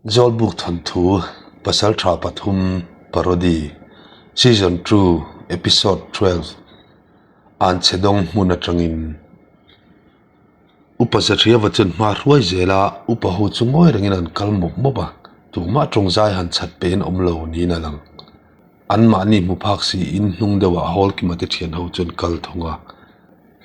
Zawlbuk thawnthu Pasaltha pathum Parody Season 2 Episode 12 Anchhedawng hmun atangin Upa Zathriava chuan hma hruai zel a, upa ho chu ngawi rengin an kal mawp mawp a, tumah tawngzai han chhat pe in awm lo niin a lang. Anmahni hmu phak siin hnung deuhah Hawlkima te thian ho chuan kal thung a.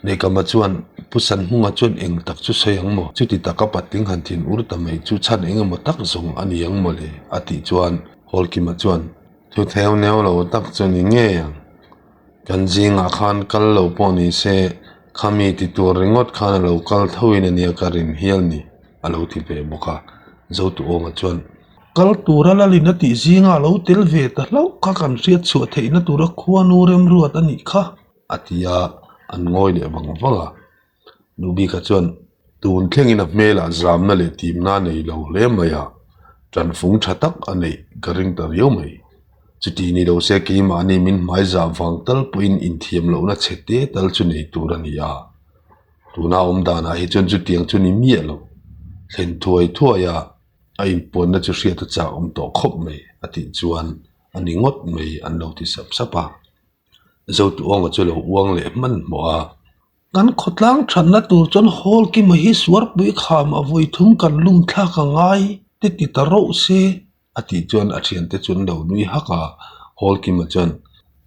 Neihkama chuan Pu Sanhmunga chuan eng tak chu sawi ang maw? Chuti taka patling han thin ur ta mai chu chhan eng emaw tak zawng a ni ang maw le? a tih chuan Hawlkima chuan Thu theu neu lo tak chu ni ngei ang. Kan zingah khan kal lo pawh ni se khami ti tur ringawt khan a lo kal thoin a nia ka rin hial ni a lo ti ve bawk a. Zotuawnga chuan Kal tura lalin a tih zingah a lo tel ve ta hlauh kha kan hriat chhuah theihna tura khuanu remruat a nih kha. A ti a, an ngawi leh vang vang a. Nubika chuan tun thlengin a hmelah zamna leh timna a nei lo hle mai a, tanfung tha tak a neih ka ring ta riau mai. Chuti ni lo se keimahni min hmai zah vang tal pawhin inthiam lohna chhe te tal chu nei tur a ni a. Tuna awm danah hi chuan chutiang chu ni miah lo. Thlen thuai thuai a, a inpuanna chu hriat a chak awm tawh khawp mai a tih chuan a ni ngawt mai an lo ti sap sap a. Zotuawnga chu lo uang leh hmanhmawh a. Kan khawtlang thatna tur chuan hall kima hi suarpui kham a vawi thum kan lum thlak a ngai te ti ta rauh se a tih chuan a thiante chu an lo nui hak a. Hall kima chuan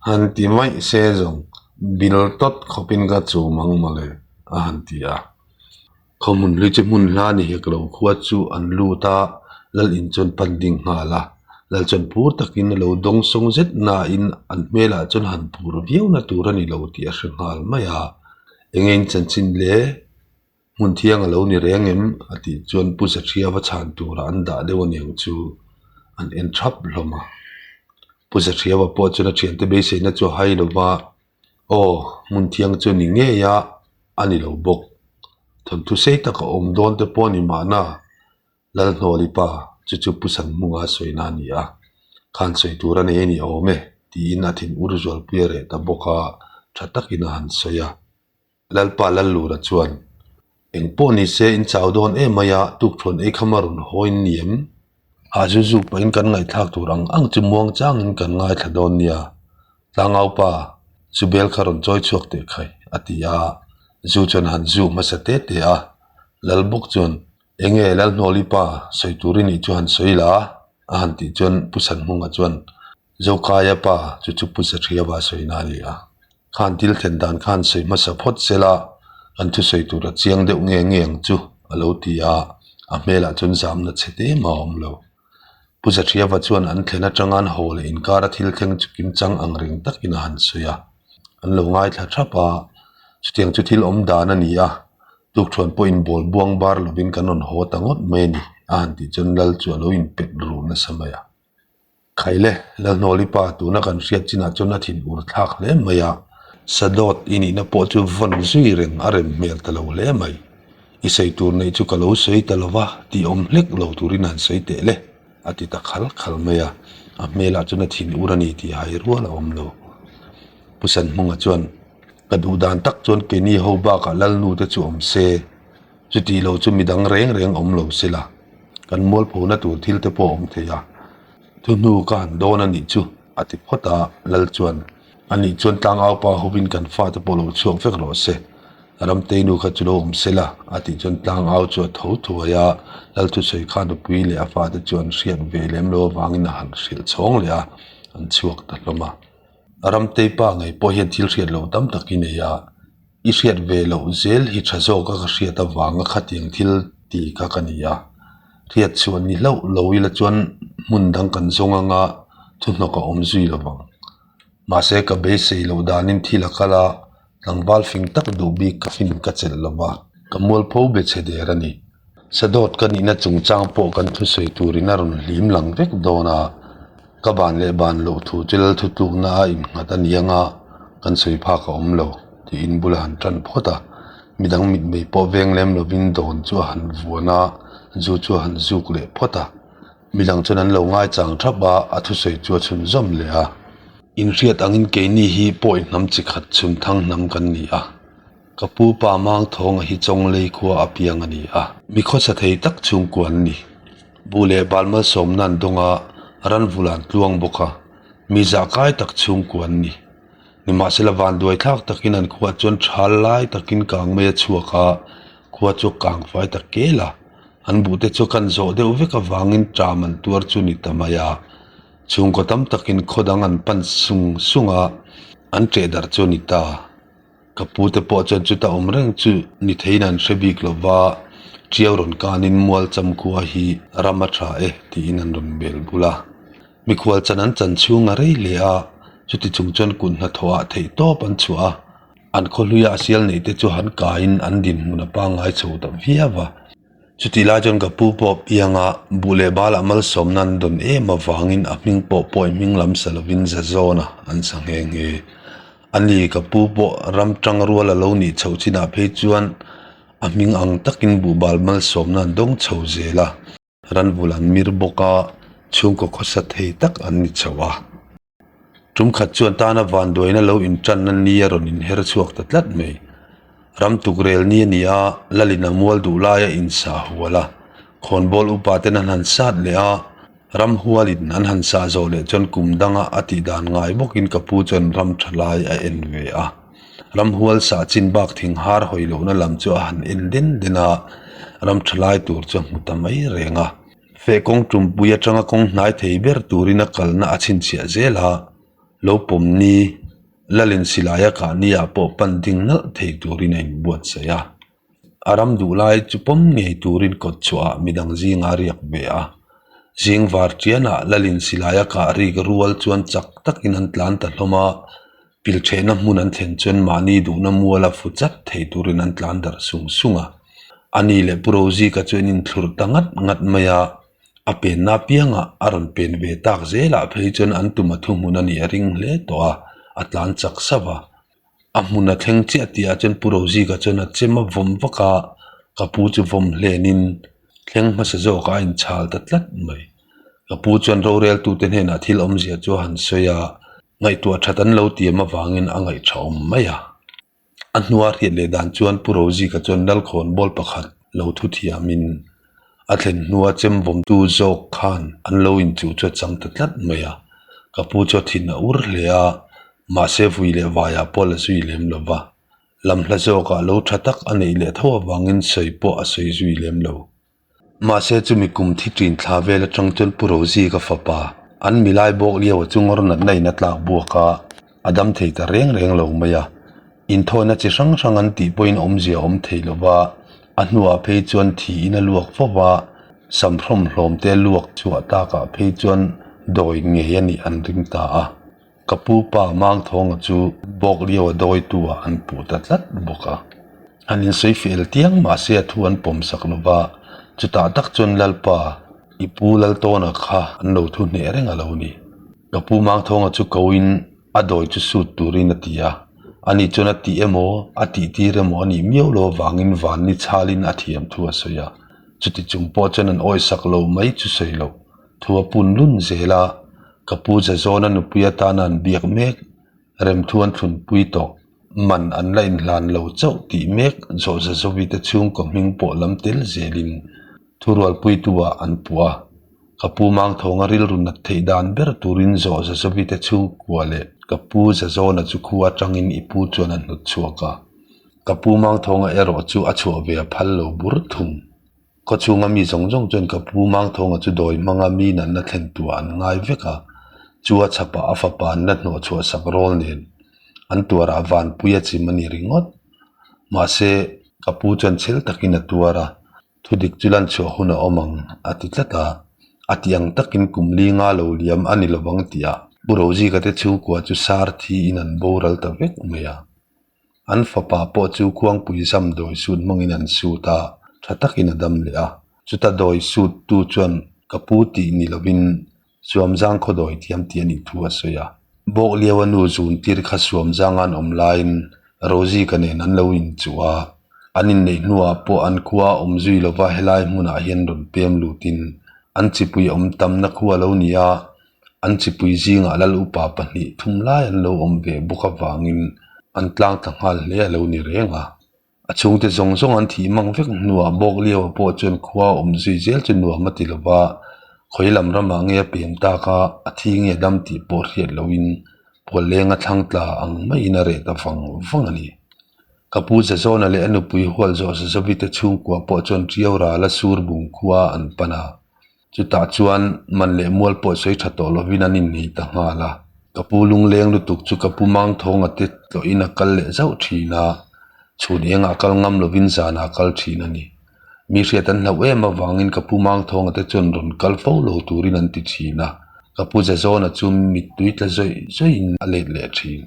han ti maih se zawng bil tawt khawpin ka chum ang mawle a han ti a. Khaw hmun hlui chu hmun hla ni hek lo khua chu an lut a, lal in chuan pan ding nghal a, lal chuan phur takin a lo dawng sawng zet nain an hmelah chuan han phur viau na tur a ni lo tih a hre nghal mai a, eng eng chanchin le hmun thiang a lo ni reng em a tih chuan Pu Zathria va chhan tura an dah deuh aniang chu an en thap hlawm a, Pu Zathria va pawh chuan a thiante beiseina chu a hai lo va. Aw, hmun thiang chu ni ngei a, a ni lo bawk. Thawnthu sei tak a awm dawn te pawh a ni mahna, Lalhnawli pa chu chu Pu Sanhmunga sawina a ni a, khan sawi tur a nei a ni awm e, tiin a thin ur zualpui a reh ta bawk a, tha takin a han sawi a. Lalpa Lallura chuan, Eng pawh ni se in chau dawn em mai a, tukthuan ei kha ma rawn haw in ni em? A zu zuk pahin kan ngaihthlak tur ang ang chu muang changin kan ngaithla dawn nia. Tlangau pa, zu bel kha rawn chawi chhuak teh khai, a ti a. Zu chuan han zu hmasa te te a. Lal bawk chuan, Enge Lalhnawli pa, sawi tur i nih chu han sawi la, a han tih chuan Pu Sanhmunga chuan, Zokaia pa, chu chu Pu Zathriava sawina a ni a. Khan thil thlen dan khan sawi hmasa phawt sela kan thusawi tur a chiang deuh nge nge ang chu a lo ti a, a hmelah chuan zamna chhe te mah a awm lo. Pu Zathriava chuan an thlen atanga an haw leh inkara thil thleng chu kimchang ang reng takin a han sawi a, an lo ngaithla thap a, chutiang chu thil awm dan a ni a, tukthuan pawhin bawl buang bar lovin kan rawn haw ta ngawt mai a ni a han tih chuan Lal chu a lo inpet ru nasa mai a. Khaile, Lalhnawli pa tuna kan hriat chinah chuan a thin ur thlak hle mai a, Sadawt i nihna pawh chu vawn zui reng a rem hmel ta lo hle mai. I sawi tur neih chu ka lo sawi ta lo va, tih awm hlek lo turin han sawi teh le, a ti ta khal khal mai a, a hmelah chuan a thin ur a ni tih hai rual a awm lo. Pu Sanhmunga chuan, Ka duh dan tak chuan keini ho bakah Lalnu te chu awm se, chuti lo chu midang reng reng awm lo se la, kan mualphona tur thil te pawh a awm thei a, thu hnu ka han dawn a nih chu a ti phawt a, Lal chuan a nih chuan tlangau pa hovin kan fate pawh lo chhuak vek rawh se, Ramteinu kha chu lo awm se la a tih chuan tlangau chu a tho thuai a, Lal thusawi kha nupui leh a fate chu an hriat ve lem lo avangin a han hrilh chhawng leh a, an chhuak ta hlawm a. Ramtei pa ngei pawh hian thil hriat loh tam tak i nei a, i hriat ve loh zel hi tha zawk a ka hriat avanga khatiang thil ti kha ka ni a, hriat chhuah ni hlauh lo ila chuan hmun dang kan zawng anga thuhnawk a awm zui lo vang. Mahse ka beisei loh danin thil a kal a, Tlangval fing tak duh bik ka fin ka chelh lo va, ka mualpho be chhe der a ni. Sadawt ka nihna chungchang pawh kan thusawi turin a rawn hlim lang vek dawn a, ka ban leh ban loh thu chu lal thutlukna a innghat a ni anga kan sawi phak a awm lo tiin bul a han tan phawt a, midang mitmei pawh veng lem lovin dawn chu a han vuan a, zu chu a han zuk leh phawt a. Midang chuan an lo ngaichang thap a, a thusawi chu a chhunzawm leh a. Inhriat angin keini hi pawi hnam chi khat chhun thang hnam kan ni a, ka pu pa Mangthawnga hi Chawnglei khua a piang a ni a. Mi khawsa thei tak chhungkua an ni. Buh leh bal malsawmna an dawng a, ran vul an tluang bawk a, mi zahkai tak chhungkua an ni. Nimahsela vanduai thlak takin an khuah chuan thal lai takin kang mai a chhuak a, khua chu a kang fai ta kel a. An buhte chu kan zawh deuh vek avangin ṭam an tuar chu ni ta mai a. Chhungkaw tam takin khaw dang an pan sung sung a, an ṭeh darh chu a ni ta. Ka pute pawh chuan chuta awm reng chu ni theiin an hre bik lo va, Ṭiau rawn kanin mual cham khua hi ram a ṭha e tiin an rawn bel bul a. Mikhual chan an chan chhung a rei hle a, chuti chung chuan kut hnathawh ah theih tawp an chhuah a, an khawhluia a sial neih te chu han kaiin an dinhmun a pangngai chho ta viau a. Chutih lai chuan ka pu pawh pianga buh leh balah malsawmna an dawn em avangin a hming pawh pawi hming lam sa lovin Zazawna an sa nghe nghe. A ni, ka pu pawh ram tang rual a lo nih chhoh chinah phei chuan a hming ang takin buhbal malsawmna an dawng chho zel a. Ranvul an mir bawk a, chhungkaw khawsa thei tak an ni chho a. Tum khat chuan tana vanduaina lo intanna ni a rawn inher chhuak ta tlat mai. Ram tuk rel ni a ni a, Lalin a mual duh laia insa hual a, khawnbawl upa ten an han sat leh a, ram hualin an han sah zawh leh chuan kum danga a tih dan ngai bawkin ka pu chuan ram tha lai a en ve a. Ram hual sah chin bak thing har hawi lohna lam chu a han en den den a, ram tha lai tur chu a hmu ta mai reng a. Feh kawng tumpui atanga kawng hnai thei ber turin a kalna a chhinchhiah zel a, lo pawm ni Lalin silaia kah ni ah pawh pan ding nalh thei turin a inbuatsaih a. A ram duh lai chu pawm ngei turin kawt chhuah ah midang zinga a riak ve a. Zing var tianah Lalin silaia kah rik rual chuan chak takin an tlan ta hlawm a, Pilthehna hmun an thlen chuan mahni duhna muala fu chat thei turin an tlan darh sung sung a. Ani leh Pu Rozika chu an inthlurh ta ngat ngat mai a, a penna apiangah a rawn pen ve tak zelah phei chuan an tum a thuhmun a nih a ring hle tawh a, a tlan chak sauh a. A hmun a thleng chiah tihah chuan Pu Rozika chuan a chem a vawm vak a, ka pu chu vawm hlenin thleng hmasa zawkah a inchhal ta tlat mai. Ka pu chuan roreltute hnenah thil awmzia chu a han sawi a, Ngaihtuah that an lo tiam avangin a ngaihṭha awm mai a. A hnua hriat leh dan chuan Pu Rozika chuan Lalkhawn ball pakhat lo thu thiamin a thlen hnua chem vawmtu zawk khan an lo inchuh chu a chang ta tlat mai a. Ka pu chu a thin a ur hle a, mahse vui leh vaiah pawh la zui lem lo va. Lam hla zawkah lo tha tak a neih leh tho avangin sawi pawh a sawi zui lem lo. Mahse chumi kum thi ṭin thla vel aṭang chuan Pu Rozi ka fapa an milai bawk lio a chu ngawr natna in a tlak buak a, a dam thei ta reng reng lo mai a. Inthawina chi hrang hrang an tih pawhin awmzia a awm thei lo va, a hnuah phei chuan thiin a luak fo va, samhrawm hlawm te luak chhuah takah phei chuan dawi ngei a nih an ring ta a. Ka pu pa Mangthawnga chu bawk lio a dawitu ah an puh ta tlat bawk a. An insawi fel tiang mahse a thu an pawm sak lo va, chutah tak chuan Lalpa, i pu Laltawna kha an lo thu hneh reng a lo ni. Ka pu Mangthawnga chu koin a dawi chu sut turin a ti a, ani chuan a tih emaw, a tih tir emaw a nih miau lo avangin van ni chhalin a thiam thu a sawi a, chuti chung pawh chuan an awisak lo mai chu sawi loh. Thu a pun lun zel a, ka pu Zazawna nupui atana an biak mek, remthu an thlunpui tawh, man an la inhlan lo chauh tih mek zawh Zazovi te chhungkaw hming pawh lam tel zelin thurualpuitu ah an puh a. Ka pu Mangthawnga rilru nat theih dan ber turin zawh Zazovi te chhungkua leh ka pu Zazawna chu khu atangin i pu chuan a hnawt chhuak a. Ka pu Mangthawnga erawh chu a chhuah ve a phal lo bur thung. Khawchhunga mi zawng zawng chuan ka pu Mangthawnga chu dawi hmanga mi natna thlen tuah an ngai vek a, chu a chhapah a fapa an la hnawh chhuah sak rawl nen an tuarah vanpui a chim a ni ringawt. Mahse, ka pu chuan chhel takin a tuar a, thudik chu lan chhuah hun a awm ang a ti tlat a, a ti ang takin kum li nga lo liam a ni lovang tihah Pu Rozika te chhungkua chu sar thiin an boral ta vek mai a. An fapa pawh chu khuangpui zam dawi sut hmangin an sut a, tha takin a dam leh a. Chuta dawi sut tu chuan ka pu tih ni lovin Suamzang khaw dawi thiam tih a nih thu a sawi a. Bawk lio a nu zun tir kha Suamzanga an awm laiin Rosie ka nen an lo inchuh a. An inneih hnuah pawh an khua a awm zui lova helai hmunah hian rawn pem lutin an chipui awm tamna khua lo ni a. An chipui zingah lal upa pahnih thum lai an lo awm ve bawk avangin an tlang ta nghal hle a lo ni reng a. A chhungte zawng zawng an thih mang vek hnuah bawk lio pawh chuan khua a awm zui zel chu nuam a ti lo va. Khawi lam ramah nge a pem tak a, a thi nge dam tih pawh hriat loin Pualleng a thlang tla ang maiin a reh ta vang vang a ni. Ka pu Zazawna leh a nupui hual zawh Zazawite chhungkua pawh chuan Ṭiau rala sur bung khua an pan a. Chutah chuan man leh mual pawh sawi tha tawh lovin an innei ta nghal a. Ka pu lungleng lutuk chu ka pu Mangthawnga te tlawhin a kal leh zauh thin a, chhun engah kal ngam lovin zanah a kal thin a ni. Mi hriat an hlauh em avangin ka pu Mangthawnga te chuan rawn kal fo lo turin an ti thin a, ka pu Zazawna chu mittui tla zawih zawihin a let leh thin.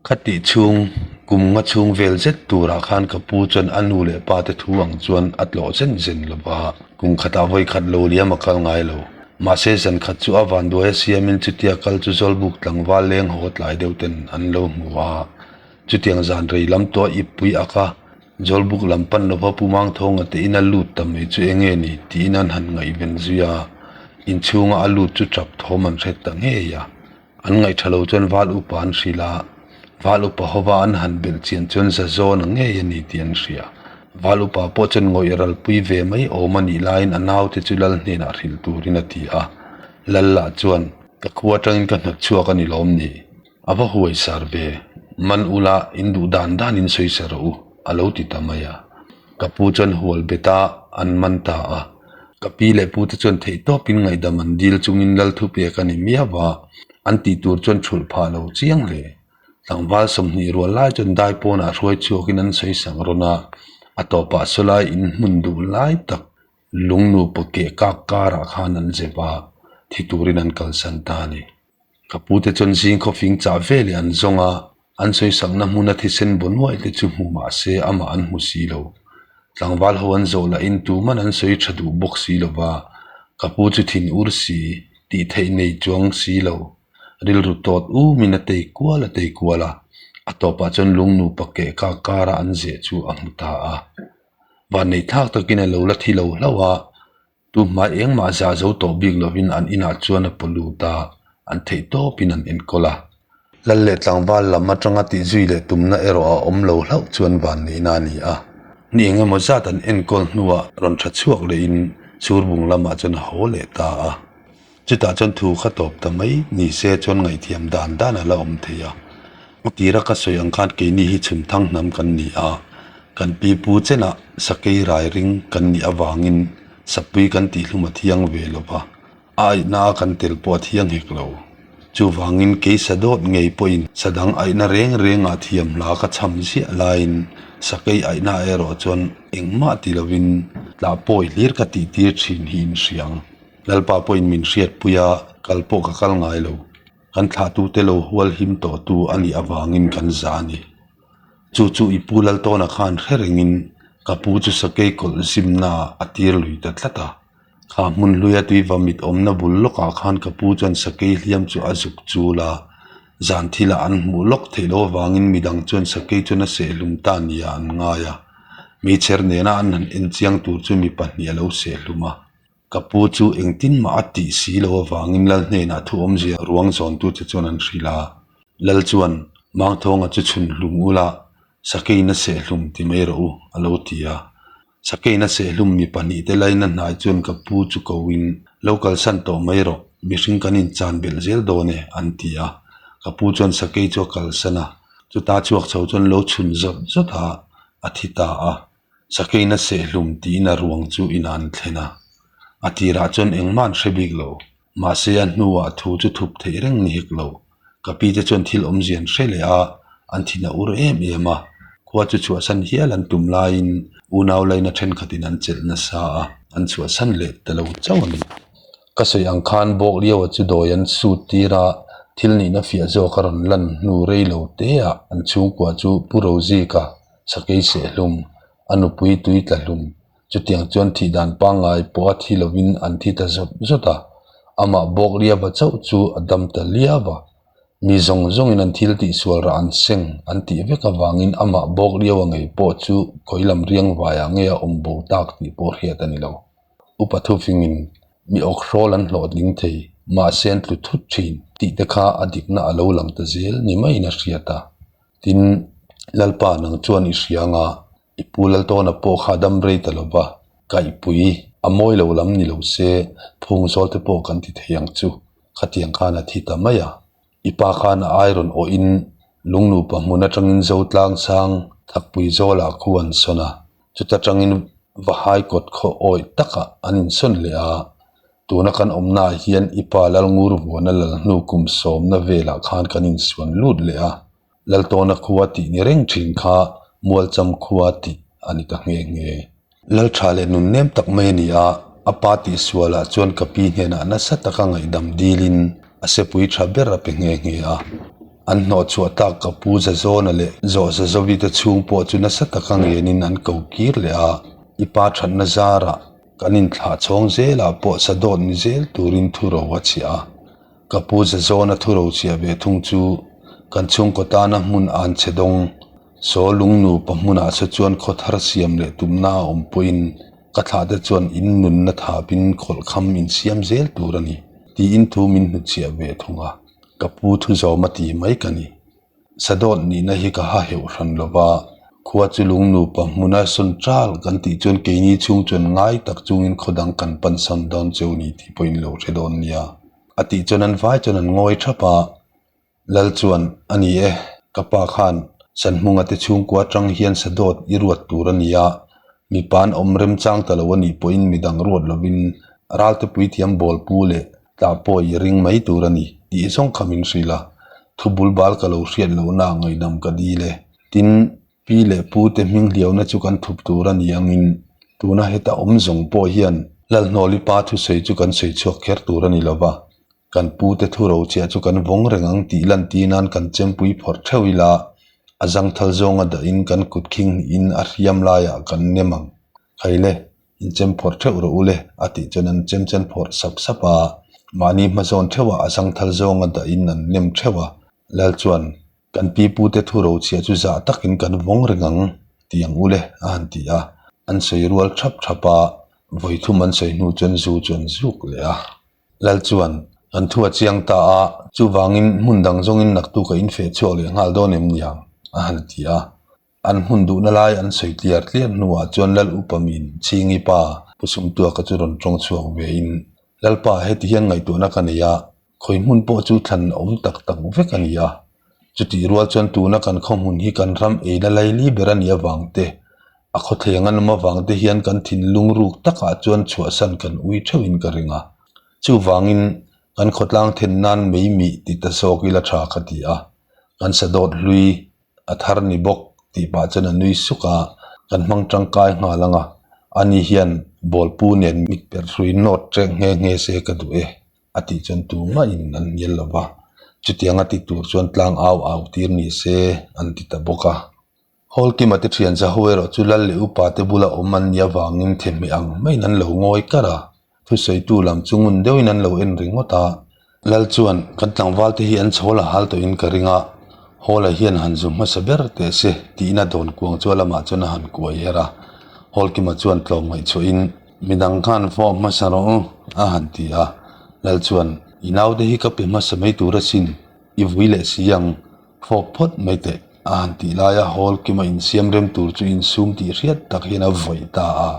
Khatih chhung, kum nga chhung vel zet turah khan ka pu chuan a nu leh pa te thu ang chuan a tlawh zen zen lo va, kum khatah vawi khat lo liam a kal ngai lo. Mahse zan khat chu a vanduai a siamin chutia kal chu Zawlbuk tlangval leng haw tlai deuh ten an lo hmu a. Chutiang zan rei lam tawh a ippui ak a, Zawlbuk lam pan lova Pu Mangthawnga te ina lut ta mai chu enge ni tiin an han ngaihven zui a, inchhunga a lut chu tap thawm an hret ta ngei a. An ngaih tha lo chuan val upa an hrilh a, val upa hova an han belh chian chuan za zawn a ngei a ni tih an hria. Val upa pawh chuan ngawih ralpui ve mai awm a nih laiin a naute chu lal hnenah hrilh turin a ti a. Lal lah chuan, Ka khua atangin ka hnawt chhuak a ni lawm ni? A va huai sar ve, man ula in duh dan danin sawi sa rawh u, a lo ti ta mai a. Ka pu chuan hual bet a, an man ta a. Ka pi leh pu te chuan theihtawpin ngaihdam an dil chungin lal thu pek a ni miau a, an tih tur chuan thulh phah lo chiang hle. Tlangval 20 rual lai chuan dai pawnah hruai chhuakin an sawi sak rawn a, a tawpah sawlai in hmun duh lai tak lung nupa keh kak karah khan an zep a, thi turin an kalsan ta a ni. Ka pu te chuan zing khawfing chah veleh an zawng a, an sawisakna hmuna thisen baw nuaih te chu hmu mah se amah an hmu si lo. Tlangval ho an zawh lahin tuman an sawi tha duh bawk si lo va, ka pu chu thin ur si, tih theih nei chuang si lo. Rilru tawt umin a tei kual a tei kual a, a tawpah chuan lung nupa keh kak kara an zeh chu a hmu ta a. Vanneih thlak takin a lo la thi lo hlauh a, Tu hmai engmah zah zo tawh bik lovin an inah chuan a paw lut a, an theih tawpin an enkawl a. Lal leh tlangval lam atanga tih zui leh tumna erawh a awm lo hlauh chuan vanneihna a ni a. Ni eng emaw zat an enkawl hnuah rawn tha chhuak lehin Surbung lamah chuan a haw leh ta a. Chutah chuan thu kha tawp ta mai ni se chuan ngaihthiam dan dan a la awm thei a. A tira ka sawi ang khan keini hi chhunthang hnam kan ni a, kan pi pu chenah sakei rai ring kan nih avangin sapui kan tihhlum a thiang ve lo va, a aihna a kan tel pawh a thiang hek lo. Chuvangin kei sa dawt ngei pawhin sa dang aihna reng rengah thiam hla ka chham ziah laiin sakei aihna erawh chuan engmah ti lovin tlah pawi hlir ka tihtir thin hi in hriang. Lalpa pawhin min hriatpui a, kal pawh ka kal ngai lo. Kan thlahtute lo hual him tawhtu a nih avangin kan za a ni. Chu chu i pu Laltawna khan hre rengin ka pu chu sakei kawlh zimnaah a tir lui ta tlat a. Kha hmun hluia tuiva mit awmna bul lawkah khan ka pu chuan sakei hliam chu a zuk chul a. Zan thilah an hmuh lawk theih loh avangin midang chuan sakei chuan a sehhlum ta nia an ngai a. Meichher nena an han en chiang tur chu mi pahnih a lo sehhlum a. Ka pu chu engtin mah a tih si loh avangin Lal hnenah thu awmzia ruang zawntute chuan an hrilh a. Lal chuan, Mangthawnga chu chhun hlum ula, Sakeina sehhlum ti mai rawh u, a lo ti a. Sakeina sehhlum mi pahnihte laina hnai chuan ka pu chu koin, Lo kalsan tawh mai rawh, mihring kan inchan belh zel dawn e, an ti a. Ka pu chuan Sakei chu a kalsan a, chuta chhuak chho chuan lo chhun zawt zawt a, a thi ta a. Sakeina sehhlum tiin a ruang chu inah an thlen a, a tirah chuan engmah an hre bik lo. Mahse a hnuah thu chu thup theih reng ni hek lo. Ka pi te chuan thil awmzia an hre leh a, an thin a ur em em a. Khua chu chhuahsan hial an tum laiin unau laina thenkhatin an chelh nasa a, an chhuahsan leh ta lo chauh a ni. Ka sawi ang khan bawk liaua chu dawi an sut tir a, thil nihna fiah zawk a rawn lan hnu rei lo teah an chhungkua chu Pu Rozika, Sakei sehhlum, a nupui tui tla hlum, chutiang chuan thih dan pangngai pawh a thi lovin an thi ta zawt zawt a, amah bawk liava chauh chu a dam ta liau a. Mi zawng zawngin an thil tihsual rah an seng an tih vek avangin amah bawk liau a ngei pawh chu khawi lam riang vaiah nge a awm bo tak tih pawh hriat a ni lo. Upa thufingin mi awkhrawl an hlawhtling thei, mahse an tlu thut thin tih te kha a dikna a lo lang ta zel ni maiin a hriat a. Tin, Lalpa nang chuan i hria anga, i pu Laltawna pawh kha dam rei ta lo va, kaihpui. A mawi lo lam ni lo se phung zawl te pawh kan ti thei ang chu, khatiang khan a thi ta mai a. I pa khan a ai rawn awhin lungnupa hmun atangin Zotlang sang Thakpui zawlah khu an sawn a, chuta tangin Vahai kawt khaw awih takah an insawn leh a. Tuna kan awmnaah hian i pa Lalngur vuana lal hnu kum sawmna velah khan kan insuan lut leh a. Laltawna khua tih ni reng thin kha Mualcham khua tih a ni ta nghe nghe. Laltha leh nun nem tak mai a ni a, a pa tihsualah chuan ka pi hnenah nasa taka ngaihdam dilin a sepui tha ber a pe nghe nghe a. An hnawh chhuah tak ka pu Zazawna leh Zawh Zazovi te chhung pawh chu nasa taka ngenin an ko kir leh a, i pa thatna zarah kan inthlah chhawng zelah pawh sadawt ni zel turin thuro a chhiah a. Ka pu Zazawna thuro chhiah ve thung chu kan chhungkaw tana hmun an chhe dawng. Saw lung nupa hmunah saw chuan khaw thar siam leh tumna a awm pawhin ka thlah te chuan in nunna thapin khawlhkham in siam zel tur a ni tiin thu min hnutchhiah ve thung a, ka pu thu zawm a ti mai ka ni. Sadawt nihna hi ka ha heuh hran lo va, khua chu lung nupa hmuna sawn ṭal kan tih chuan keini chhung chuan ngai tak chungin khaw dang kan pan sawn dawn cheu ni tih pawhin lo hre dawn nia. A tih chuan an vai chuan an ngawi ṭhap a. Lal chuan, A ni e, ka pa khan Sanhmunga te chhungkua atang hian sadawt i ruat tur a ni a, mipa an awm remchang ta lo a nih pawhin midang ruat lovin ralte puithiam bawlpu leh tlah pawh i ring mai tur a ni tih zawng kha min hrilh a, thu bulbal ka lo hriat lohna ah ngaihdam ka dil e. Tin, pi leh pu te hming hliauna chu kan thup tur a ni angin tuna heta awm zawng pawh hian Lalhnawli pa thusawi chu kan sawi chhuak kher tur a ni lova, Kan pute thu ro chiah chu kan vawng reng ang tih lantir nan kan chempui phawrh theuh ila, a zangthal zawnga dahin kan kut khing hnihin a hriam laiah kan nem ang. Khaile, in chem phawrh theuh rawh ule, a tih chuan an chem chen phawrh sap sap a, mahni hmazawn theuhah a zangthal zawnga dahin an nem theuh a, Lal chuan, Kan pi pute thu ro chiah chu zah takin kan vawng reng ang, ti ang ule, a han ti a, an sawi rual thap thap a, vawi thum an sawi hnu chuan zu chu an zuk leh a. Lal chuan an thu a chiang ta a, chuvangin hmun dang zawngin naktuk a infeh chhuak leh nghal dawn em niang? a han ti a. An hmun duhna lai an sawi tliar tliar hnuah chuan Lal upa min Chhingi pa Pu Sumtuaka chu rawn tawng chhuak vein, Lalpa heti hian ngaihtuahna ka nei a, khawi hmun pawh chu thlan awm tak tak vek a ni a. Chutih rual chuan tuna kan khawhmun hi kan ram eina laili ber a nih avang te, A khawthleng an awm avang te hian kan thinlung ruk takah chuan chhuahsan kan ui theuhin ka ring a. Chuvangin kan khawtlang then nan mei mih ti ta zawk ila tha ka ti a. Kan sadawt hlui a thar ni bawk tih pah chuan a nui suk a, kan hmang tangkai nghal ang a. Ani hian bawlpu nen mit per hrui nawt reng nghe nghe se ka duh e a tih chuan tumahin an hnial lo va. Chutianga ti tur chuan tlang au au tir ni se an ti ta bawk a. Hawlkima te thian Zaho erawh chu lal leh upa te bula awm an nih avangin thehmeh ang maiin an lo ngawi kar a, thusawitu lam chu ngun deuhin an lo en ringawt a. Lal chuan, Kan tlangval te hi an chhawl a hal tawhin ka ring a, Hawla hian han zu hmasa ber teh se, tiin a dawn kuang chu a lamah chuan a han kuai her a. Hawlkima chuan tlawm ngaihchhuahin, Midang khan fawp hmasa rawh u, a han ti a. Lal chuan, I naute hi ka pe hmasa mai tur asin, i vui leh si ang, Fawk phawt mai teh, a han tih laia hawl kima insiam rem tur chu insum tih hriat tak hian a vawih ta a.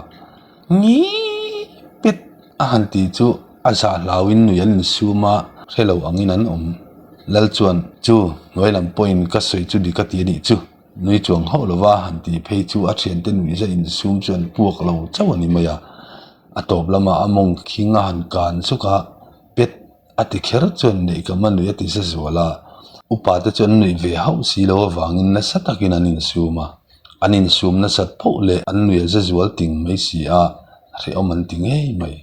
Ngii pet a han tih chu a zah hlauin nui an insum a, hre lo angin an awm. Lal chuan, Chu, hnuai lam pawhin ka sawi chu dik a ti a nih chu, nui chuang hauh lova a han tih phei chu a thiante nuihza insum chu an puak lo chauh a ni mai a. A tawp lamah a mawng khing a han kan zuk a, pet A ti kher chuan neih ka hmanui a ti za zual a, upa te chu an nuih ve hauh si lo avangin nasa takin an insum a, an insum nasat phoh leh an nuih a za zual ting mai si a, hrehawm an ti ngei mai.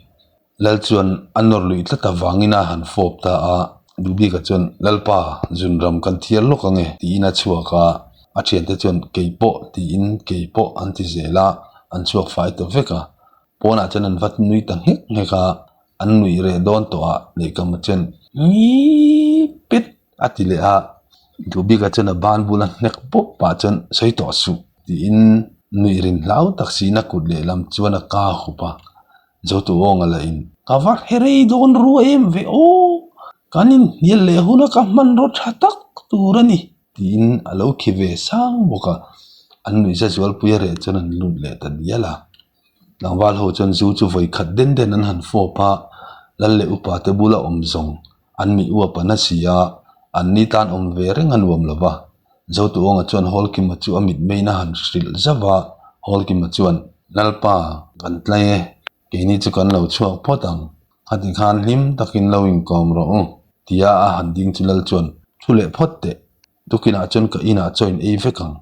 Lal chuan a nawr luih tlat avangin a han fawp ta a, Dubika chuan Lalpa, zunram kan thiar lawk ange tiin a chhuak a, a thiante chuan keipawh tiin keipawh an ti zel a, an chhuak fai ta vek a, pawnah chuan an va nui ta nghek nghek a. An nuih reh dawn tawh a, lehkam a chen ngii pet a ti leh a, Dubika chuan a ban bula hnek pawp pah chuan sawi tawh suh tiin nuih rin hlau tak siin a kut lehlam chuan a ka hup a, Zotu awnga lah in ka va hre rei dawn rua em ve aw, kan inhnial leh huna ka hmanraw tha tak tur a ni tiin a lo khi ve sang bawk a, an nuihza zualpui a reh chuan an lut leh ta dial a. Tlangval ho chuan zu chu vawi khat den den an han fawp a, lal leh upa te bula awm zawng an mi uap a na si a, an ni tan awm ve reng a nuam lo va. Zotuawnga chuan Hawlkima chu a mitmeiin a han hrilh zauh a, Hawlkima chuan, Lalpa, kan tlai e, keini chu kan lo chhuak phawt ang, khati khan hlim takin lo inkawm rawh u, tia a han ding chu lal chuan, Thu leh phawt teh, tukinah chuan ka inah chaw in ei vek ang,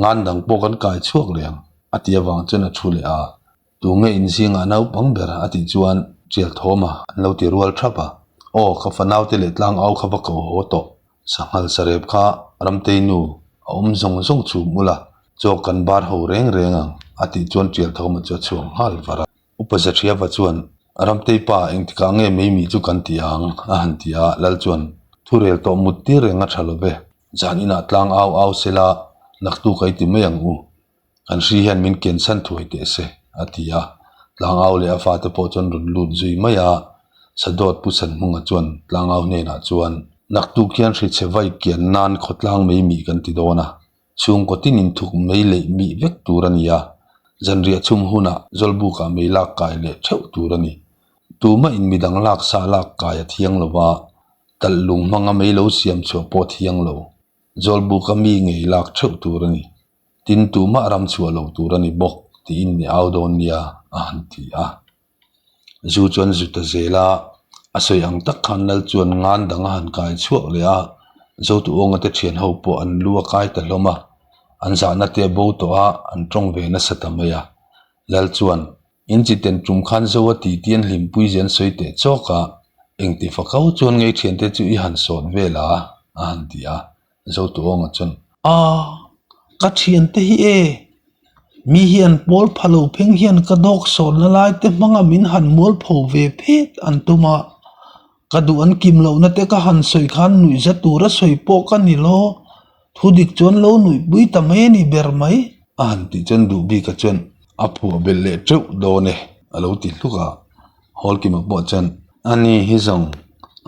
Ngan dang pawh kan kai chhuak leh ang, a ti avang chuan a thu leh a. Tunge inzingah naupang ber a tih chuan Tial Thawma an lo ti rual thap a. Aw, ka fanaute leh tlangau kha va ko haw tawh. Sanghal sarep kha Ramtei nu a awm zawng zawng chhum ula, chaw kan bar ho reng reng ang, a tih chuan Tial Thawma chu a chhuak nghal var a. Upa Zaṭhiava chuan, Ramtei pa, engtikah nge Meimi chu kan ti ang? a han ti a, Lal chuan, Thurel tawh mut tir reng a ṭha lo ve. Zan inah tlang au au sela, naktu ka i ti mai ang u. Kan hri hian min ken chhan thuai teh se, a ti a. Tlang au leh a fate pawh chuan rawn lut zui mai a. Sadawt Pu Sanhmunga chuan tlang au hnenah chuan, Naktuk hian hrichhe vai kian nan khawtlang mei mih kan ti dawn a. Chhungkaw tinin thuk mei leih mih vek tur a ni a. Zanriah chhum hunah Zawlbukah mei lak kai leh theuh tur a ni. Tumah in midang lak sa lak kai a thiang lo va. Talh lung hmanga mei lo siam chhuah pawh thiang lo. Zawlbuka mi ngei lak theuh tur a ni. Tin tumah ram chhuah lo tur a ni bawk tiin ni au dawn nia a han ti a. Zu chuan zu ta zel a, a sawi ang tak khan Lal chuan ngan dang a han kai chhuak leh a, Zotuawnga te thian ho pawh an lu a kai ta hlawm a, an zahna te a bo tawh a, an tawng ve nasa ta mai a. Lal chuan In chi ten tum khan zo a ti ti an hlimpui zen sawi teh chawk a, engti fa kau chuan ngei thiante chu i han sawt vel a, a han ti a, Zotuawnga chuan. A, ka thiante hi e, mi hian pawl pha lo pheng hian ka dawk sawtna lai te hmanga min han mualpho ve phet an tum a, ka duh an kim lohna te ka han sawi khan nuihza tura sawi pawh ka ni lo, Thu dik chuan lo nuihpui ta mai a ni ber mai. A han tih chuan duh bika chuan a phuah belh leh teuh dawn e a lo ti hluk a. Hawlkima pawh chuan a ni hi zawng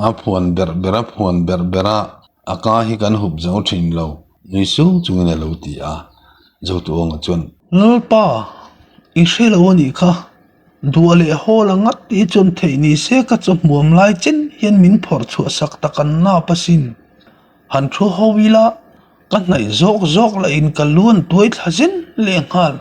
a phuan berh ber a phuan berh ber a, a ka hi kan hup zo thin lo nui sung chungin a lo ti a. Zotuawnga chuan. Lalpa, i hre lo a nih kha. Duah leh hawl a ngat hi chuan theih ni se ka chaw hmuam lai chen hian min phawrh chhuah sak tak an nap asin. Han thu ho ila, ka hnaih zawk zawk lah in ka lu an tuai thla zen lehnghal.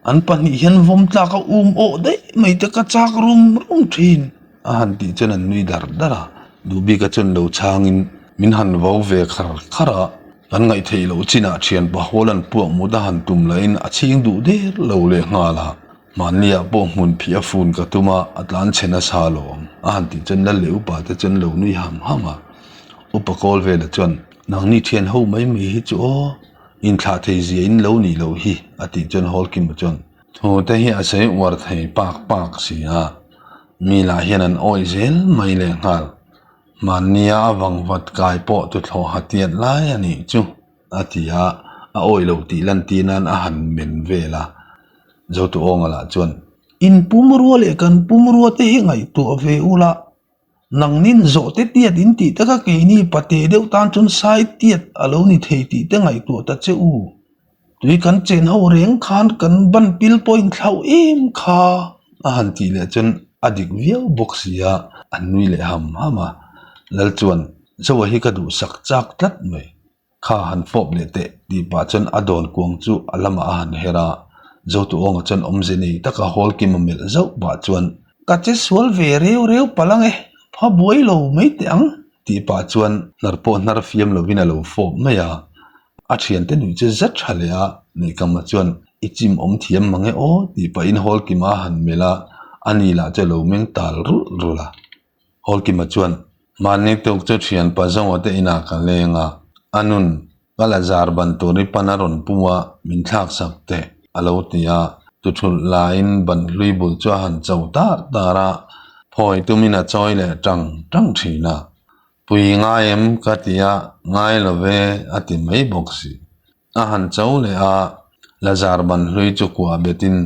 An pahnih hian vawm tlak a um awh daih mai te ka chak rum rum thin. A han tih chuan an nui dar dar a, Duhbika chuan lo chhangin min han vo ve khar khar a, kan ngaihtheih loh chinah thian pahawl an puak mut a han tum lahin a chhing duh der lo lehnghal a, mahniah pawh hmun phih a fun ka tum a, a tlan chhe nasa alawm a han tih chuan lal leh upa te chuan lo nui ham ham a. Upa kawl vela chuan, Nangni thian ho mai mai hi chu aw, inthlah thei zia in lo nih loh hi, a tih chuan Hawlkima chuan, Thu te hi a sawi uar thei pak pak si a, mi lah hian an awih zel mai lehnghal. Hmannia a vangvat kai pawh tuthlawh ha tiat lai a nih chu, a ti a, a awih lo tih lantir nan a han men vel a. Zotuawnga lah chuan, In pumrua leh kan pumrua te hi ngaihtuah ve ula, Nangnin zawhte tiat in tih taka keini pate deuh tan chuan sai tiat a lo ni thei tih te ngaihtuah ta che u. Tui kan chen ho reng khan kan ban pil pawh in thlauh em kha. A han tih leh chuan a dik viau bawk si a, an nui leh ham ham a. Lal chuan, Zoa hi ka duhsak chak tlat mai. Kha han fawp leh teh tih pah chuan a dawn kuang chu a lamah a han her a, Zotuawnga chuan awmze nei taka hawl kim a melh zauh pah chuan, Ka che sual ve reu reu palh ang e, pha buai lo mai teh ang tih pah chuan hnar pawh hnar fiam lovin a lo fawp mai a, a thiante nuih chu zet tha leh a, Neihkama chuan i chim awm thiam mang e aw tih pahin hawl kima a han melh a, ani lah chu a lo meng tal rulh rulh a. Hawlkima chuan, Mahni tuk chu thian pa zawnga te inah ka leng a, a nun ka la zar ban tur i pan a rawn pu a, min thlak sak teh, a lo ti a. Tuthulh laiin ban hlui bul chu a han cho tar tar a, phawi tumin a chawi leh tang tang thin a. Pui ngai em ka ti a, ngai lo ve, a ti mai bawk si. A han cho leh a, Lazar ban hlui chu kuah betin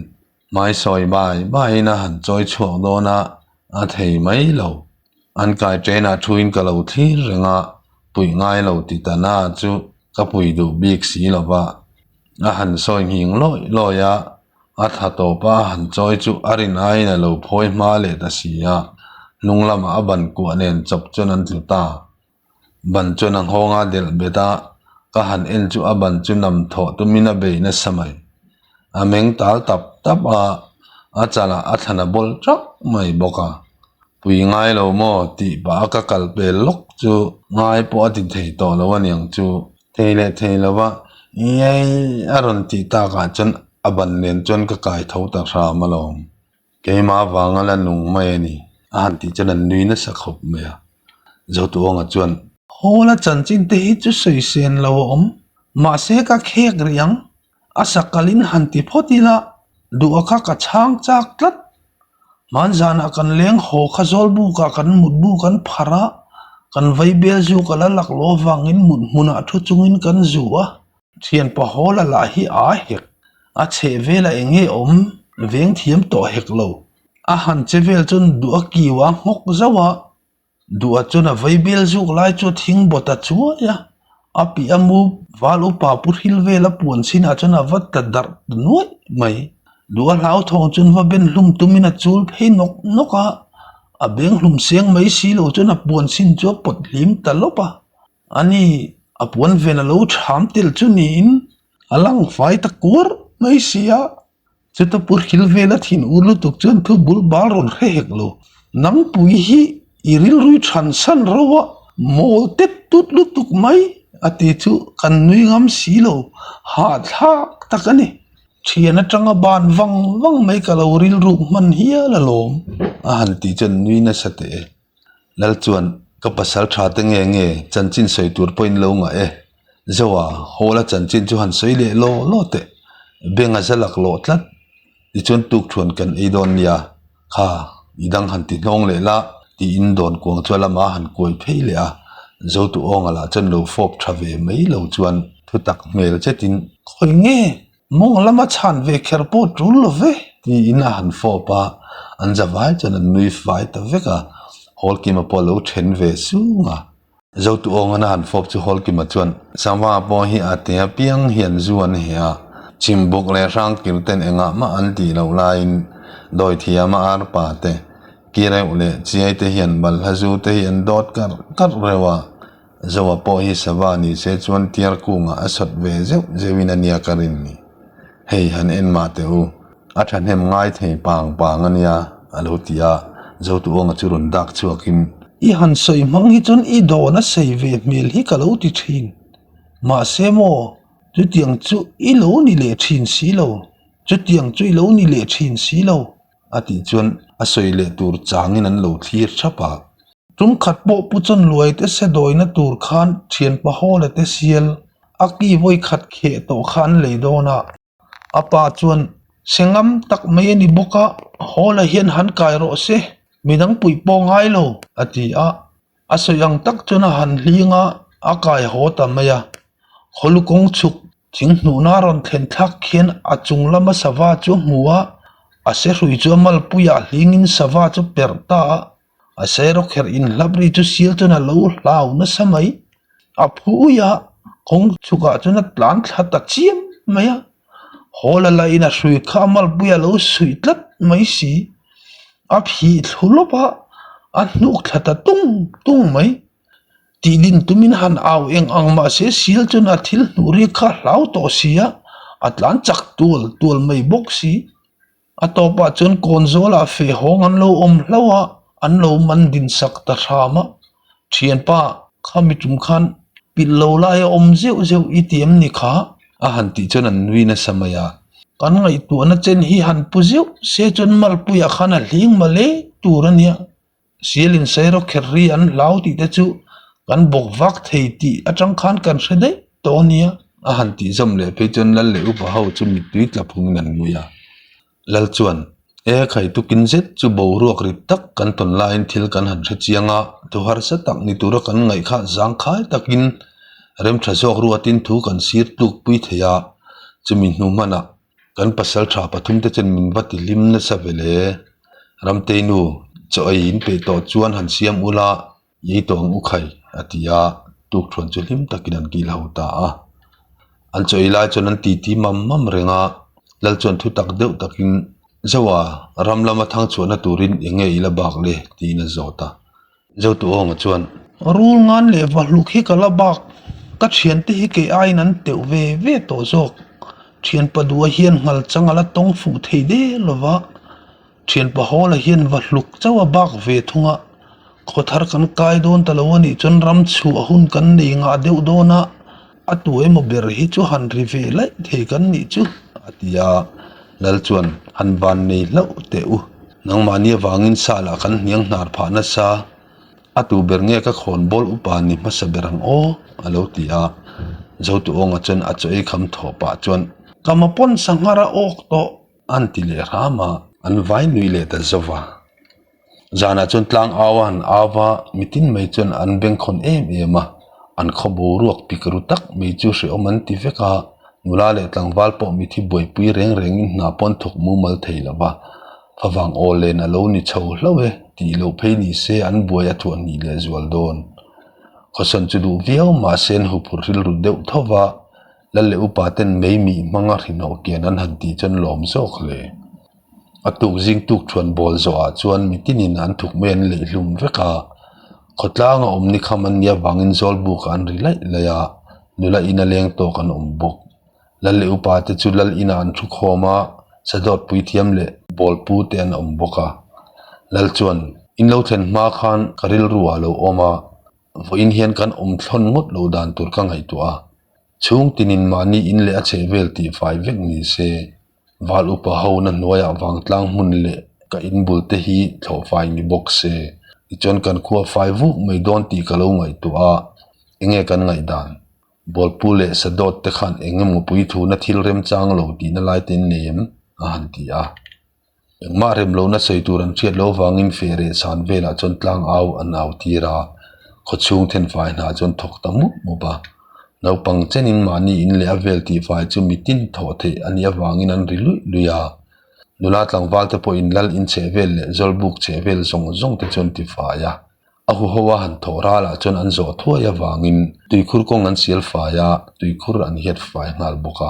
Hmai sawi bai baiin a han chawi chhuak dawn a, a thei mai lo. An kai train-ah thuin ka lo thlir reng a, puih ngai lo ti ta na chu ka pui duh bik si lo va. A han sawi nghing lawih lawih a, A tha tawp a han chawi chu a rin aiin a lo phawi hma leh ta si a, hnung lamah a ban kuah nen chawp chuan an tlu ta. Ban chuan a nghawng a delh bet a, ka han en chu a ban chu nam thawh tumin a bei nasa mai. A meng tal tap tap a, a chalah a thlan a bawl teuh mai bawk a. Pui ngai lo maw tih pah a ka kal pel lawk chu ngai pawh a ti thei tawh lo aniang chu. Thei leh thei lo va, Iai a rawn tih takah chuan a ban nen chuan ka kai tho ta hram alawm. Keimah vanga la nung mai a ni, a han tih chuan an nui nasa khawp mai a. Zotuawnga chuan. Hawla chanchin te hi chu sawi sen lo a awm, mahse ka khek rih ang, a sakalin han ti phawt ila, duh a kha ka chhang chak tlat. Hmanzanah kan leng haw kha zawlbukah kan mutbu kan pharh a, kan vaibel zu ka la laklawh avangin mut hmunah thu chungin kan zu a. Thianpa Hawla lah hi aa hek, a chheh velah eng nge awm veng thiam tawh hek lo. A han che vel chuan duh a kiu a nghawk zauh a, Duh chuan a vaibel zuk lai chu a thing bawt a chuai a, a piah a mu val upa pu hril vel a puan chinah chuan a va tla darh ta nuaih mai. Duh a hlauthawng chuan va ben hlum tumin a chul phei nawk nawk a, a beng hlum seng mai si lo chuan a puan chin chu a pawt hlim ta lawp a. Ani a puan ven a lo chham tel chu niin a lang fai ta kuar mai si a. Chuta pu hril vela thin ur lutuk chuan thu bul bal rawn hre hek lo. Nangpui hi i rilrui than san ro a, mawl tet tut lutuk mai a ti chu kan nui ngam si lo, hahthlak tak a ni. Thian atanga ban vang vang mai ka lo rilruk hman hial alawm a han tih chuan nui nasa teh e. Lal chuan ka pasal tha te nge nge chanchin sawi tur pawhin lo ngah e. Zoa, Hall a chanchin chu han sawi leh law law teh. Beng a za lak lawh tlat. Tichuan tuk thuan kan ei dawn nia. Kha, i dang han ti hnawng leh la, tiin dawn kuang chu a lamah a han kuai phei leh a. Zotu awnga lah chuan lo fawp tha ve mai lo chuan thutak hmel chetin, Khawi nge? Mawng lama chhan ve kher pawh tul lo ve. Tiin a han fawp a, an za vai chuan an nui fai ta vek a. Hawlkima pawh a lo then ve sung a. Zotu awngan a han fawp chu Hawlkima chuan, Sava pawh hi a te apiang hian zu an heh a, Chhimbuk leh Hrangkir ten engah mah an tih loh laiin Dawithiama arpa te, Kireuh leh Chiai te hian balhla zu te hi an dawt karh karh reuh a. Zoa pawh hi sava ni se chuan tiar kungah a sawt ve zeuh zeuhin a nia ka rin ni. Hei han en mah teh u, a thahnem ngai thei pang pang a nia, a lo ti a, Zotuawnga chu rawn dak chhuakin. I han sawi hmang hi chuan i dawn a sei ve hmel hi ka lo ti thin. Mahse maw, chutiang chu i lo ni leh thin si lo, chutiang chu i lo ni leh thin si lo. A tih chuan a sawi leh tur changin an lo thlir thap a. Tum khat pawh Pu Chawnluai te se dawina tur khan thianpa Hawla te sial a ki vawi khat kheh tawh kha an lei dawn a. A pa chuan, Se ngam tak mai a ni bawk a, Hawla hian han kai rawh se, midang puih pawh ngai lo, a ti a. A sawi ang tak chuan a han hling a, a kai haw ta mai a. Khawlu kawng chhuk thing hnuhna rawn thlen thlak khian a chung lama sava chu a hmu a, a sehrui chu a malpuiah hlingin sava chu perh ta a. A sero kher inhlap ri chu sial chuan a lo hlau nasa mai. A phui a, kawng chhukah chuan a tlan thla ta chiam mai a. Hawl a la in a hrui kha a malpui a lo suih tlat mai si. A phih thlu lawp a, a hnuk thla ta tung tung mai. Tih din tumin han au eng ang mahse sial chuan a thil hnuh ri kha a hlau tawh si a, a tlan chak tual tual mai bawk si. A tawpah chuan kawn zawlah feh hawng an lo awm hlauh a, an lo man din sak ta hram a. Thianpa, khami tum khan pilh lo lai a awm zeuh zeuh i ti em ni kha? A han tih chuan an nui nasa mai a. Kan ngaihtuahna chen hi han pu zeuh se chuan malpuiah khan a hling male tur a nia. Sialin sairawk kher ri an hlau tih te chu kan bawk vak thei tih atang khan kan hre daih tawh a nia. A han tih zawm leh phei chuan Lal leh upa ho chu mittui tla phungin an nui a. Lal chuan, E khai tukin zet chu boruak rit tak kan tawn laiin thil kan han hre chiang a, thu harsa tak ni tura kan ngaih kha zangkhai takin remtha zawk ruatin thu kan sir tlukpui thei a, chumi hnu hmanah Kan pasal tha pathum te chuan min va ti hlim nasa ve le. Ramtei nu, chaw ei in peih tawh chuan han siam ula, ei tawh ang u khai, a ti a, tukthuan chu hlim takin an kil ho ta a. An chaw ei lai chuan an titi mam mam reng a. Lal chuan thu tak deuh takin, Zoa, ram lama thang chhuahna turin eng nge i la bak le? tiin a zawt a. Zotuawnga chuan. Rul ngan leh vahluk hi ka la bak, ka thiante hi kei aiin an teuh ve ve tawh zawk. Thianpa duha hian nghal chang a la tawng fuh thei der lo va, Thianpa Hawla hian vahluk chauh a bak ve thung a, khawthar kan kai dawn ta lo a nih chuan ram chhuah hun kan nei ngah deuh dawn a, a tu emaw ber hi chu han ri ve laih thei kan nih chu, a ti a. Lal chuan, Han van nei hlauh teh u, nangmahni avangin sa lah kan hniang hnar phah nasa, a tu ber nge ka khawn bawl upa ni hmasa ber ang aw, a lo ti a. Zotuawnga chuan a chaw ei kham thawh pah chuan, Ka mapawn sanghar a awk tawh, An ti leh hram a, an vai nui leh ta zo va. Zanah chuan tlang au a han au va, mitin mai chuan an bengkhawn em em a, an khaw boruak pik ru tak mai chu hrehawm an ti vek a, nula leh tlangval pawh mithi buaipui reng rengin hna pawh an thawk mumal thei lo va, favang aw len a lo ni chho hlauh e tih loh phei ni se an buai a thuah hnih leh zual dawn. Khawsawn chu duh viau mahse an huphurh rilru deuh tho va, Lal leh upa ten mei mih hmanga hrinawh kian an han tih chuan lawm zawk hle. A tuk zing tuk thuan bawl zawhah chuan mitinin an thuk mai an leih hlum vek a. Khawtlanga awm ni kham an nia vangin Zawlbukah an ri laih laih a, nula ina leng tawk an awm bawk. Lal leh upa te chu lal inah an thu khawm a, sadawt puithiam leh bawlpu te an awm bawk a. Lal chuan, In lo thlen hma khan ka rilru ah lo awm a, Vawiin hian kan awm thlawn ngawt lo dan tur ka ngaihtuah a, chhung tinin mahni in leh a chheh vel tih fai vek ni se, val upa ho na hnuaiah vangtlang hmun leh ka in bul te hi thlawh fai ni bawk se, tichuan kan khua fai vuk mai dawn tih ka lo ngaihtuah a, enge kan ngaihdan? Bawlpu leh Sadawt te khan eng emaw puithuna thil remchang lo tihna lai te in nei em? a han ti a. Engmah rem lohna sawi tur an hriat loh avangin feh reh san velah chuan tlang au an au tir a, khawchhung thenfai hna chuan thawk ta mup mup a. Naupang chenin mahni in leh a vel tihfai chu mitin thawh theih a nih avangin an ri luih luih a. Nula tlangval te pawhin lal in chheh vel leh zawlbuk chheh vel zawng zawng te chuan tifai a. A huho a han thawh ralah chuan an zawh thuai avangin tuikhur kawng an sial fai a, tuikhur an hiat fai nghal bawk a,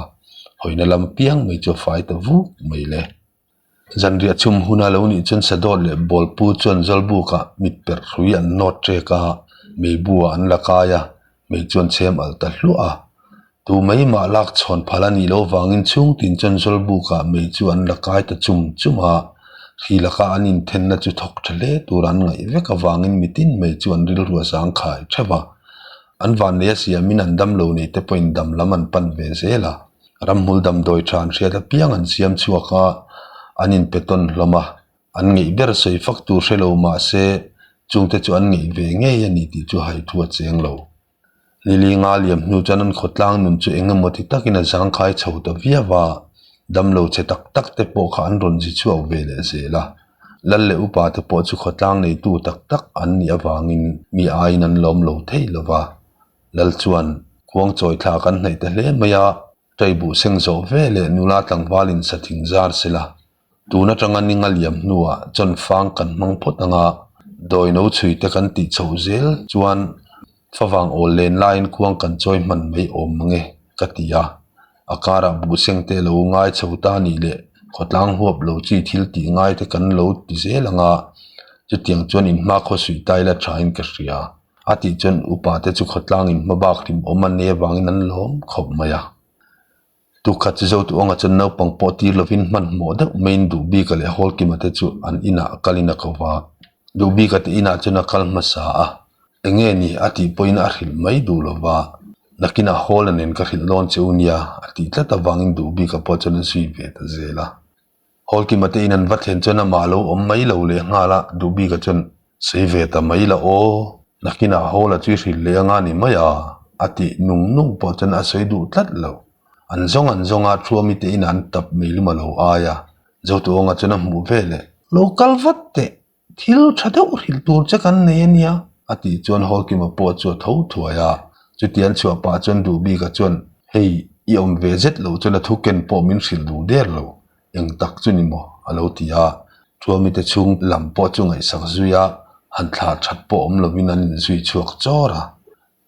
hawina lam piang mai chu a fai ta vuk mai le. Zanriah chhum huna lo nih chuan Sadawt leh Bawlpu chuan Zawlbukah mit perh hrui an nawt ṭek a, meibu-ah an la kai a, mei chuan chhem alh ta hluah a. Tu mai mah lak chhawn phal a nih loh vangin chhung tin chuan Zawlbukah mei chu an la kai ta chum chum a, hri laka an inthenna chu thawk tha hle tur an ngaih vek avangin mitin mei chu an rilru a zangkhai theuh a. An vannei a siamin an damlo nei te pawhin dam lam an pan ve zel a, ramhmul damdawi tha an hriat apiang an siam chhuak a, an inpe tawn hlawm a. An ngeih ber sawi fak tur hre lo mah se chungte chu an ngeih ve ngei a ni tih chu haithu a cheng lo. Nili nga liam hnu chuan an khawtlang nun chu eng emaw ti takin a zangkhai chho ta viau a, damlo che tak tak te pawh kha an rawn zi chhuak ve leh zel a. Lal leh upa te pawh chu khawtlang neitu tak tak an nih avangin mi aiin an lawm lo thei lo va. Lal chuan khuang chawi thla kan hnaih ta hle mai a, ṭai buh seng zawh ve leh nula tlangval in sa thing zar sela Tun atanga ninga liam hnuah chawn fang kan hmang phawt ang a, dawi no chhui te kan tih chhoh zel chuan favang awl len laiin khuang kan chawi hman mai awm mang e ka ti a. A karah buhseng te lo ngai chho ta nih leh khawtlang huap lo chi thil tih ngai te kan lo ti zel ang a, chutiang chuan inhma khawsuih ta ila thain ka hria. A tih chuan upa te chu khawtlang inhmabak hlim awm an nei avangin an lawm khawp mai a. Tukhat chu Zotu anga chuan naupang pawh tir lovin hmanhmawh deuh maiin Duhbika leh Hawlkima te chu an inah kalin a ko va. Duhbika te inah chuan a kal hmasa a, Enge ni a tih pawhin a hrilh mai duh lo va, nakinah Hawla nen ka hrilh dawn che u nia a tih tlat avangin Duhbika pawh chuan a zui ve ta zel a. Hawlkima te in an va thlen chuan amah lo awm mai lo leh nghal a, Duhbika chuan Sawi ve ta mai la aw, nakinah Hawla chu i hrilh leh anga ni mai a, a tih nung nung pawh chuan a sawi duh tlat lo. An zawng an zawng a, Thuami te inah an tap meilum a lo ai a, Zotuawnga chuan a hmuh ve leh. Lo kal vat teh, Thil tha deuh hrilh tur che kan nei a nia. A tih chuan Hawlkima pawh chu a tho thuai a, chuti an chhuah pah chuan Duhbika chuan, Hei, i awm ve zet loh chuan a thu ken pawh min hrilh duh der lo, eng tak chu ni maw? a lo ti a. Thuamite chhung lam pawh chu ngaihsak zui a, han thlah that pawh awm lovin an inzui chhuak chawr a.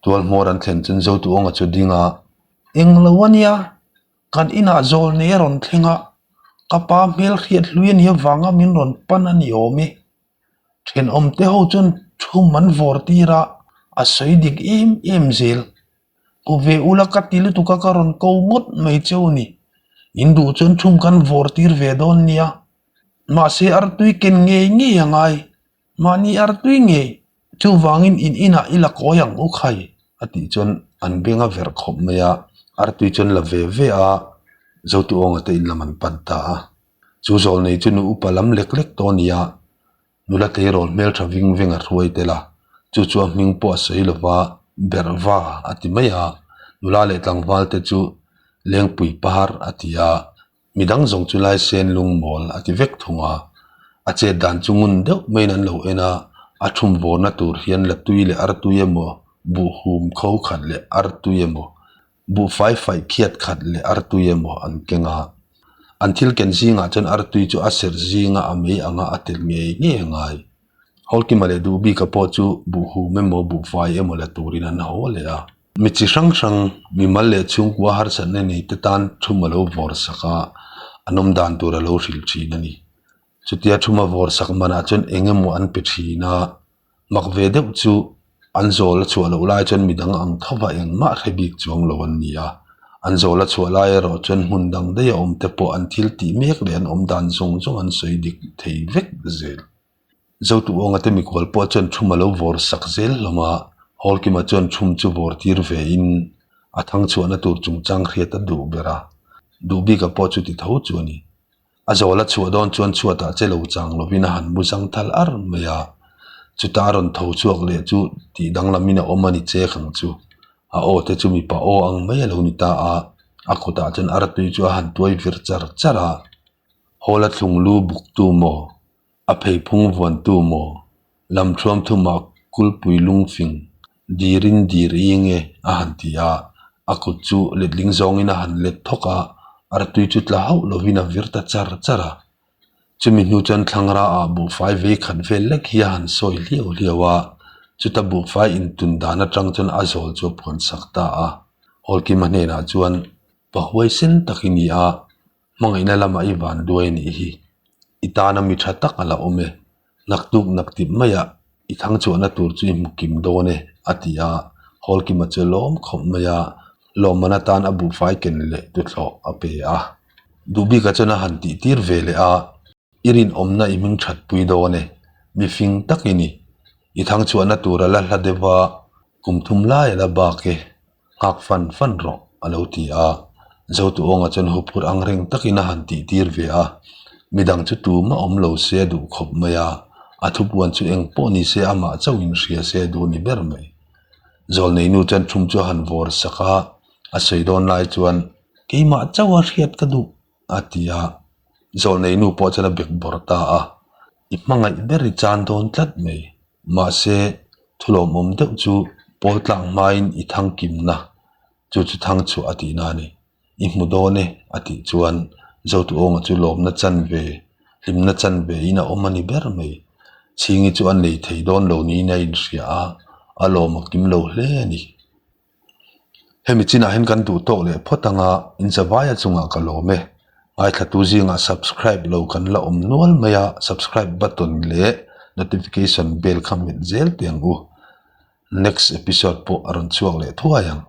Tual hmawr an thlen chuan Zotuawnga chu ding a. Eng lo a nia, kan inah zawl nei a rawn thleng a. Ka pa hmel hriat hlui a nih avanga min rawn pan a ni awm e. Thenawmte ho chuan thum an vawr tir a, a sawi dik em em zel. Ku ve ula ka ti lutuk a ka rawn ko ngawt mai cheu ni. In duh chuan thum kan vawr tir ve dawn nia. Mahse artui ken ngei ngei a ngai. Mahni artui ngei. Chuvangin in inah i la kawi ang u khai a tih chuan an beng a verh khawp mai a, artui chuan la ve ve a, Zotuawnga te in lam an pan ta a. Chu zawl nei chu nu upa lam lek lek tawh a ni a, nula tleirawl hmeltha ving veng a hruai tel a, chu chu a hming pawh a sawi lo va, Berhva a ti mai a, nula leh tlangval te chu Lengpui par a ti a, Midang zawng chu lai sen lung mawl a ti vek thung a, a chet dan chu ngun deuh maiin an lo en a, a thum vawrna tur hian latui leh artui emaw, buhhum kho khat leh artui emaw, buhfai faih khiat khat leh artui emaw an keng a. An thil ken zingah chuan artui chu a serh zinga a mei anga a tel ngei ngei a ngai. Hawlkima leh Duhbika pawh chu buhhum emaw buhfai emaw la turin an haw leh a. Mi chi hrang hrang, mimal leh chhungkua harsatna nei te tan thum a lo vawr sak a, an awm dan tur a lo hrilh thin a ni. Chutia thum a vawr sak manah chuan eng emaw an pe thin a, mak ve deuh chu an zawl a chhuah loh lai chuan midang ang thova engmah hre bik chuang lo an ni a. An zawl a chhuah lai erawh chuan hmun dang daih a awm te pawh an thil tih mek leh an awm dan zawng zawng an sawi dik thei vek zel. Zotuawnga te mikhual pawh chuan thum a lo vawr sak zel hlawm a, Hawlkima chuan thum chu vawr tir ve in a thang chhuahna tur chungchang hriat a duh ber a, Duhbika pawh chu ti tho chu a ni. A zawl a chhuah dawn chuan chhuatah che lo chang lovin a han mu zang thal ar mai a, chuta a rawn tho chhuak leh chu tih danglamin a awm a ni chek ang chu. A aw te chu mipa aw ang mai a lo ni ta a, a kutah chuan artui chu a han tuai vir char char a, Hawla thlung lu buktu maw? A pheiphung vuantu maw? Lamthuam thumah kulpui lungfing dirin dir ing e a han ti a, a kut chu letling zawngin a han let thawk a, artui chu tla hauh lovin a vir ta char char a. Chumi hnu chuan thlangra ah buhfai vei khat vel lek hi a han sawi hliau hliau a, chuta buhfai intun dan atang chuan a zawl chu a puan sak ta a. Hawlkima hnenah chuan, Pa huaisen tak i ni a, Hmangaihna lamah i van duai a nih hi. I tana mi tha tak a la awm e. Naktuk naktip maiah i thang chhuahna tur chu i hmu kim dawn e, a ti a. Hawlkima chu lawm khawp mai a, lawmman atan a buhfai ken leh tuthlawh a pe a. Duhbika chuan a han tihtir ve leh a. I rinawmna i hming that pui dawn e, mi fing tak i ni. I thang chhuahna tur a la hla deuh a, kum thum lai a la bak e, nghak fan fan rawh a lo ti a. Zotuawnga chuan huphurh ang reng takin a han tih tir ve a, midang chu tumah awm lo se a duh khawp mai a, a thupuan chu eng pawh ni se amah chauh in hria se a duh ni ber mai. Zawlneinu chuan thum chu a han vawr sak a, a sawi dawn lai chuan keimah chauh a hriat ka duh. A ti a, zawlnei nu pawh chuan a bek bawrh ta a, i hmangaih ber i chan dawn tlat mai. Mahse, thulawmawm deuh chu pawl tlak hmain i thang kimna, chu chu thang chhuah a tihna a ni. I hmu dawn e, a tih chuan Zotuawnga chu lawmna chan ve, hlimna chan ve in a awm a ni ber mai. Chhingi chu a nei thei dawn lo niin a inhria a, a lawm a kim lo hle a ni. Hemi chinah hian kan duh tawk leh phawt anga inzavaia chungah ka lawm e. Ngaithlatu zingah subscribe lo kan la awm nual mai a, subscribe button leh notification bell kha hmet zel teh ang u. Next episode pawh a rawn chhuak leh thuai ang.